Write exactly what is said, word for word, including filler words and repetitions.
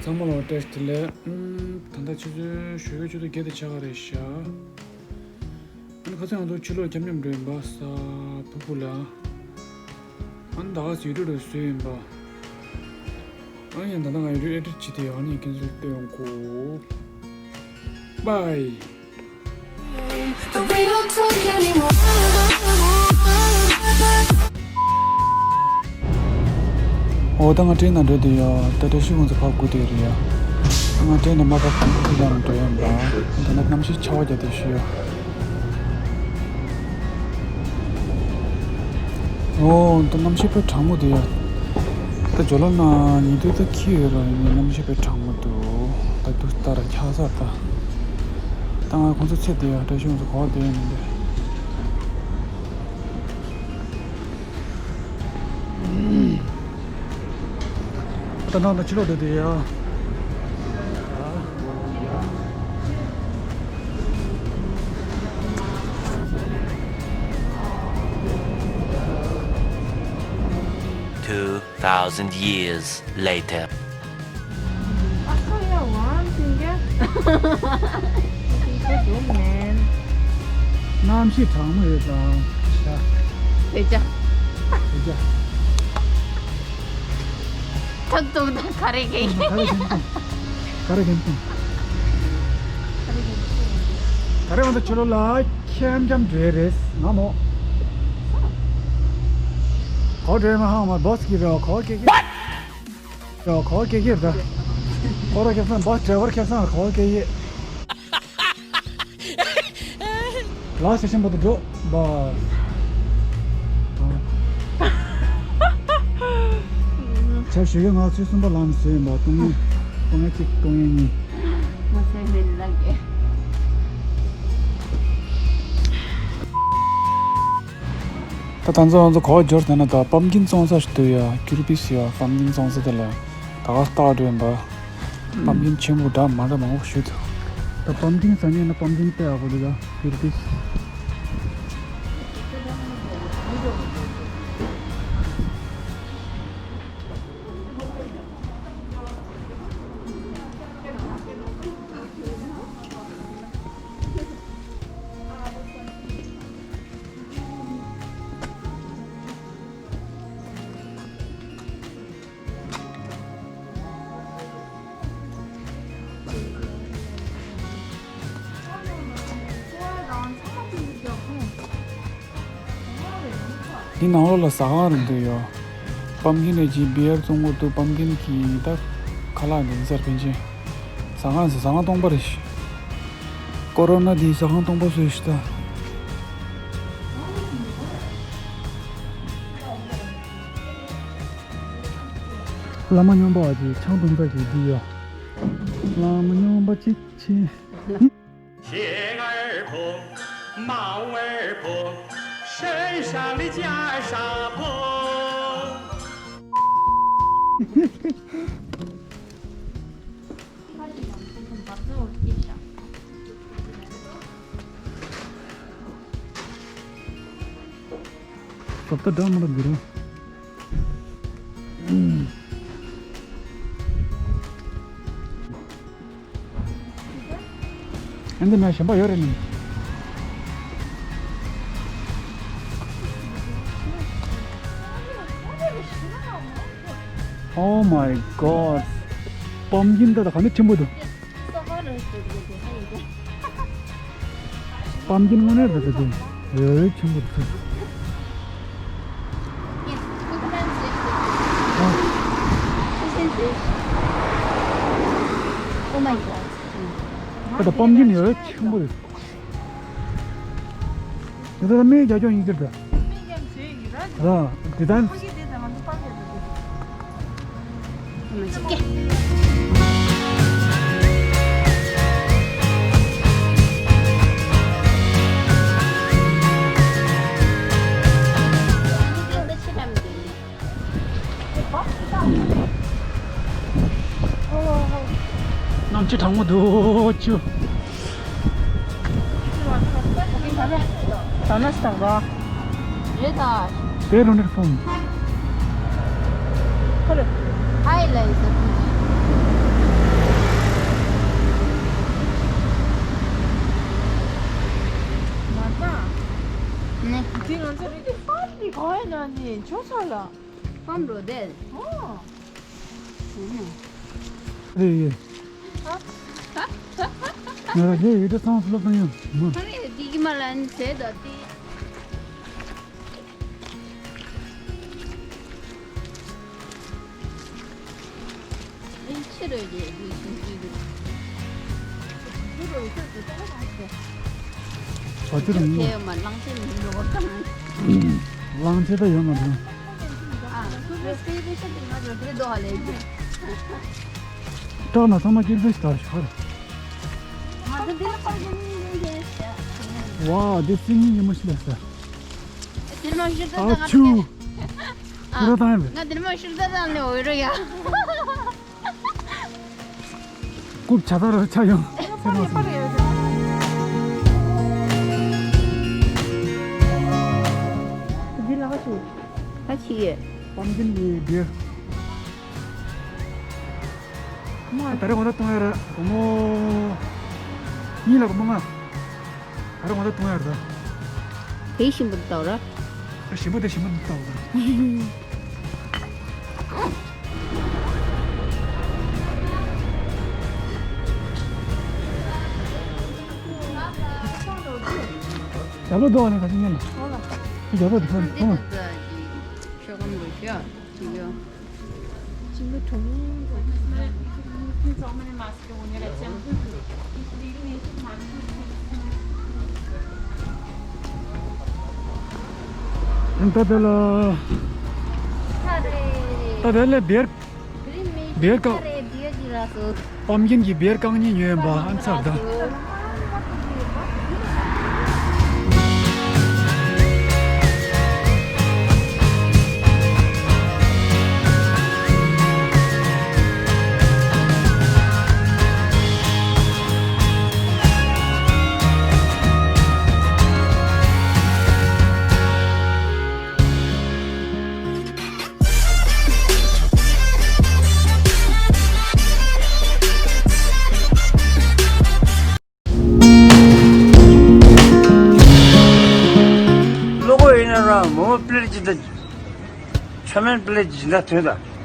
ཚང་མ་ལ་བཀྲ་ཤིས་བདེ་ལེགས། ཨམ། ད་ལྟ་ཆུ་ཚོད་ཞོགས་ཀའི་ཆུ་ཚོད་བརྒྱད་དང་ཕྱེད་ཀ་རེད་ཤག་ཨ་ནི་ཁ་སང་ང་ཚོ་ཕྱི་ལོགས་འཁྱམ་འཁྱམ་འགྲོ་ཡིན་པ་ས་ཕུ་ཕུ་ལ། ཨ་ནི་ད་ག་སེ་ཡུ་ཊུབ་ལ་བཟོས་ཡིན་པ། ཨ་ནི་ཡང་ད་ལྟ་ང་ཡུ་ཊུབ་ཨེ་ཌིཊ་བྱེད་དེ་ཡོད། ཨ་ནི་ཁྱེད་ཚོར་སྟོན་དགོས། བྷའི། འོ་ད་ང་ཊེན་ནང་འགྲོ་དུས་ཡ། ད་བཀྲ་ཤིས་ཁོང་ཚོ་ཕར་སྒུག་བསྡད་རེད་ཡ། ང་ཊེན་ནས་མར་ཕར་ཁོང་ཚོ་ལ་འགྲོ་ཡ་ཡིན་པ། ད་ནི་གནམ་གཤིས་ཆར་པ་རྒྱག་དུས་ཤིག་ཡ། འོ་ད་གནམ་གཤིས་དཔེ་གྲང་མོ་འདུག་ཡ། ད་ཇོ་ལ་ན་ཉི་གདུགས་ད་འཁྱིལ་ཡོད་ར། ཡིན་ནའི་གནམ་གཤིས་དཔེ་གྲང་མོ་འདུག་ད་དུས་ལྟར་འཁྱག་ཚར་ད། ད་ང་ཁོང་ཚོ་ཚེ་འདི་ཡ་བཀྲ་ཤིས་ཁོང་ཚོ་གོ་བ་འདི་ཡ་མི་འདུག་ད་ནང་ད་ཕྱི་ལོགས་འགྲོ་དུས་ཡ། Two thousand years later. གནམ་གཤིས་གྲང་མོ་ཡོད་ཙང་། བེ་ཅ། བེ་ཅ། ད་དུང་ད་ག་རེ་གེ། ག་རེ་གེ་ད། ག་རེ་གེ་ད། ད་རེས་ང་ཚོ་ཕྱི་ལོགས་ལ་འཁྱམ་འཁྱམ་འགྲོ་ཡ་རེད་ང་མོ། གོ་འགྲོ་ཡ་མ་ཧང་མ་བྷ་སི་གི་རེད། གོ་སྐད་ཀྱི་རེད། གོ་སྐད་ཀྱི་རེད། ཁོ་ར་ཁེབས་སང་བྷ་སི་ཌ་རའི་ཝར་ཁེབས་སང་གོ་སྐད་ཀྱི། ལགས་སེ་ཆེན་པོ་དུ་འགྲོ། བ། ཆ་ཞུ་གི་ང་ཚོས་གསུམ་པ་ལམ་བཟོས་ཡིན་པ། སྟོང་ཉིད་སྟོང་ཉིད་གཅིག་སྟོང་ཉིད་གཉིས། ང་ཚོའི་མི་ལ་གེ། ད་ད་ཚོ་ང་ཚོ་གོ་འབྱོར་དེ་ན་ད་པམ་ཀིན་བཙོང་ས་ཞིག་འདུག་ཡ། ཀུར་པིས་ཡ། པམ་ཀིན་བཙོང་ས་དེ་ལ་ད་ག་སྟག་འགྲོ་ཡིན་པ། པམ་ཀིན་ཆེན་པོ་འདྲ་མ་འདྲ་མང་པོ་ཞིག་འདུག་ད་པམ་ཀིན་ཟ་ཉེ་ན་པམ་ཀིན་དཔེ་ཡག་པོ་འདུག་ད་ཀུར་པིས། འདི་ནང་ལོགས་ལ་ཟ་ཁང་རེད་འདུག་ཡོ། པམ་ཀིན་ནས་ཀྱི་བི་ཡར་བཙོང་གི་འདུག་པམ་ཀིན་གྱི་ད་ཁ་ལག་འདི་ཚར་ཕན་ཆད། ཟ་ཁང་ཟ་ཟ་ཁང་སྟོང་པ་རེད་ཤག་ཀོ་རོ་ན་འདི་ཟ་ཁང་སྟོང་པ་བཟོས་ཤག་ད། བླ་མ་སྨྱོན་པ་ཅིག་ཆང་འཐུང་ས་ཞིག་འདི་ཡོད། བླ་མ་སྨྱོན་པ་ཅིག་ཆེ། ཟོབ་ཏོ་འདྲ་མི་འདུག་འདི་ར། ཨ་འདི་ན་གཞན་པ་ཡོད་རེད་ནི། Oh my god. པམ་ཀིན་ད་ད་ག་ནས་ཆེན་པོ་འདུག་པམ་ཀིན་དངོས་གནས་རེད་དེ། འོད་ཆེན་པོ་རེད། Oh my god. ད་ད་པམ་ཀིན་འོད་ཆེན་པོ་རེད། དེ་ད་སྨན་རྒྱག་རྒྱུ་ཡིན་གྱི་རེད། ར། དེ་ད། གནམ་གཤིས་གྲང་མོ་འདུག་ཅུ། ད་ན་སྟག་ར། རེད་ད། དེ་རུ་འདྲ་སོང་། ཁོ་རེ། ཧའི་ལ་ཡི་ཟེར་ཁུལ། ཆོག་ཆོག་ལ། ཕམ་རོ་དེ། ཨོ། རེད་ཡེ། ང་ར་ལས་ཡོད་དེ་ཚང་སློབ་སྟངས་ཡང་མ། ཨ་རེ་དེ་གི་མ་ལན་ཚེ་ད་དེ། ཨིན་ཕྱི་རོལ་གྱི་ལུས་ཤིང་བརྒྱུད་དུ། བ་ཅི་རུ་མི་ཁྱེད་མ་གླང་ཆེན་མི་འགྲོ་བ་གང་། གླང་ཆེན་ད་ཡོད་མ་འདུག་ཨ་ཁུ་བའི་སྤེ་བའི་ཤ་དེ་ང་ཚོ་དེ་རྡོ་ཧ་ལས་ཀྱི། སྐྲག་ན་ཚང་མ་སྐྱིད་པོ་ཞིག་ད་ཤོར། ང་ཚོ་འདི་ལ་ཁོ་ཡིན་ཡིན་ཡིན། ཝ་འདི་སིང་ཉིན་ཉི་མ་ཞིག་ལས་ས། དེར་མ་ཤུར་ད་ཨ་ང་ཆུ། ཁུ་ར་ཐང་ཡིན། ང་དེར་མ་ཤུར་ད་ད་ནི་འོས་རོ་ཡ། རྐུབ་ཆ་ཚང་ར་ཆ་ཡོང་། འདི་ལ་ཁ་ཆུ། ཁ་ཆི་ཡོད། པམ་ཀིན་གྱི་བེར། ད་རེས་ང་ཚོ་གཏོང་ཡ་ར་སྒོར་མོ་གཉིས་ལ་སྒོར་མོ་ལྔ། ད་རུང་ང་ཚོ་གཏོང་ཡར་ད། དེ་ཞིམ་པོ་འདུག་ར། ཞིམ་པོ་དེ་ཞིམ་པོ་འདུག་ད། རྒྱབ་ལོགས་འགྲོ་བ་ནི་ག་ཚོད་ཉན་ལ། རྒྱབ་ལོགས་དེ་ཁོ་ཁོ་མ། ཤོག་གམ་རུ་ཤོག་ཅིག་ཡོད། ད་དེ་ལ། ད་དེ་ལ་བེར། བེར་ཀ་པམ་ཀིན་གྱི་བེར་རྐང་གཉིས་ཉོས་ཡིན་པ་ཨ་ཚར་ད། བློ་ཁོག་ཡིན་ན་རང་མོ་མོ་པླེ་ཊི་གཅིག་དང་། ཆ་མེད་པླེ་ཊི་གཅིག་དང་ཐོན་དང་།